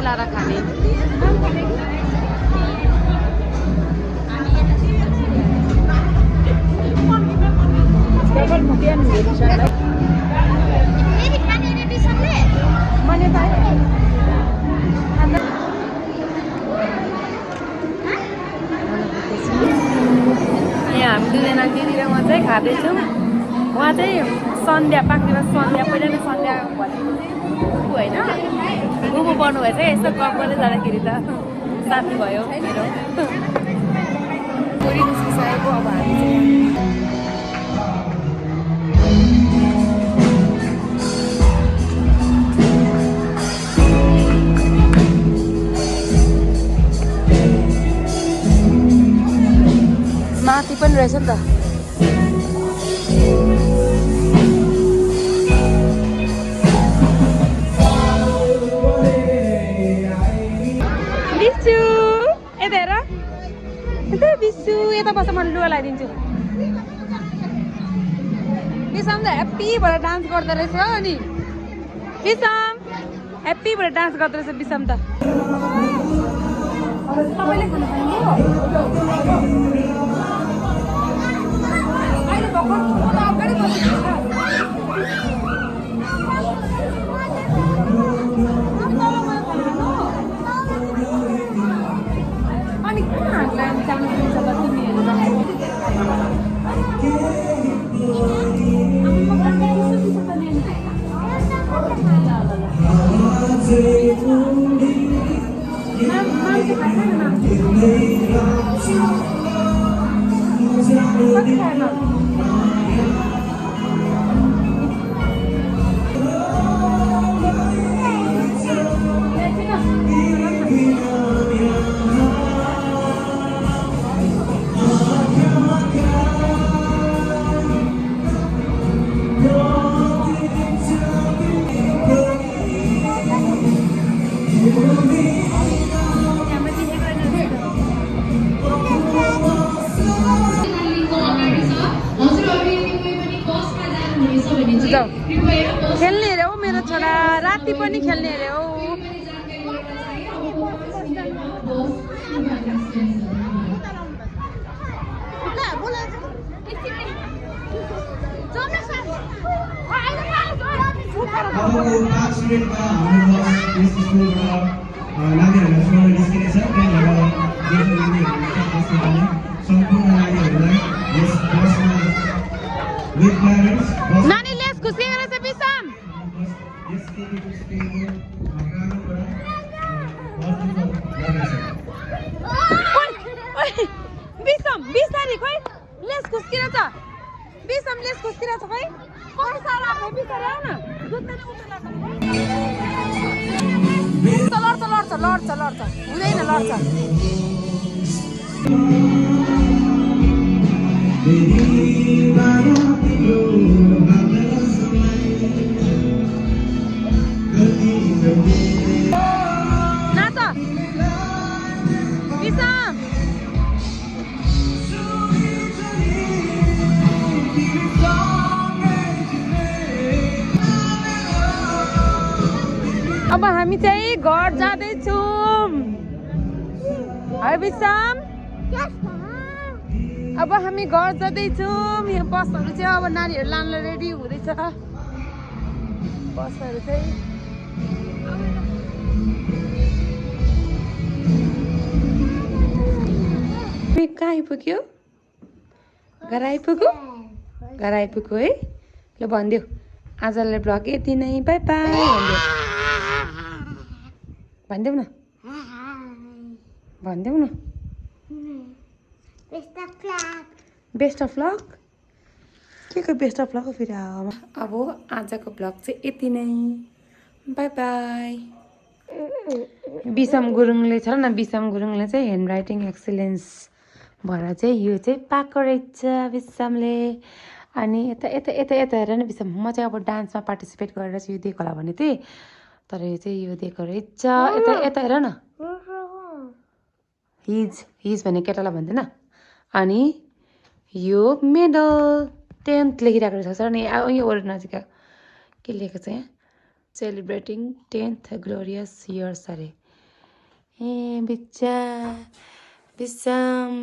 मिलाएर खाने यहाँ हामी दुईजना दिदी र म चाहिँ खाँदैछौँ उहाँ चाहिँ सन्ध्या पाक्दिमा सन्ध्या पहिला नै सन्ध्या भनेको चाहिँ होइन बुबु पर्नुभएछ यस्तो गफ गर्दै जाँदाखेरि त साथी भयो मेरो पुरी निस्किसकेको अब हामी चाहिँ माथि पनि रहेछ नि त बिसु यता हेर यता बिसु यता बस्छ मैले लुगा लगाइदिन्छु बिसम त ह्याप्पी भएर डान्स गर्दो रहेछ अनि बिसम ह्याप्पी भएर डान्स गर्दो रहेछ बिसम त तपाईँले अनि किन हामीलाई जानु दिन्छ त तिमीहरू खेल्ने अरे हो मेरो छोरा राति पनि खेल्ने अरे हो नानी लेस खुसी गरेछ बिसम बिसम बिस्तारी खोइ लेस खुस्किरहेछ बिसम लेस खुस्किरहेछ खोइ पैसा लाग्यो बिस्तारै आउ न लड्छ हुँदैन लड्छ नाच बिसम अब हामी चाहिँ घर जाँदैछौँ है बिसम अब हामी घर जाँदैछौँ यहाँ बसहरू चाहिँ अब नानीहरू लानलाई रेडी हुँदैछ बसहरू चाहिँ कहाँ आइपुग्यो घर आइपुग्यो है ल भनिदेऊ आजलाई भ्लग यति नै बाई बाई भनिदेऊ न बेस्ट अफ लक के को बेस्ट अफ लक हो फेरि अब आजको ब्लग चाहिँ यति नै बाई बाई बिसम गुरुङले छ न बिसम गुरुङले चाहिँ ह्यान्ड राइटिङ एक्सिलेन्स भएर चाहिँ यो चाहिँ पाएको रहेछ बिसमले अनि यता यता यता यता हेर न बिसम म चाहिँ अब डान्समा पार्टिसिपेट गरेर चाहिँ यो दिएको होला भने थिएँ तर यो चाहिँ यो दिएको रहेछ यता यता हेर न हिज भन्ने केटालाई भन्दैन अनि यो मेडल 10th लेखिरहेको रहेछ सर नि यो ओर नजिक के लेखेको छ यहाँ सेलिब्रेटिङ 10th ग्लोरियस इयर्स अरे ए बिच्चा बिसम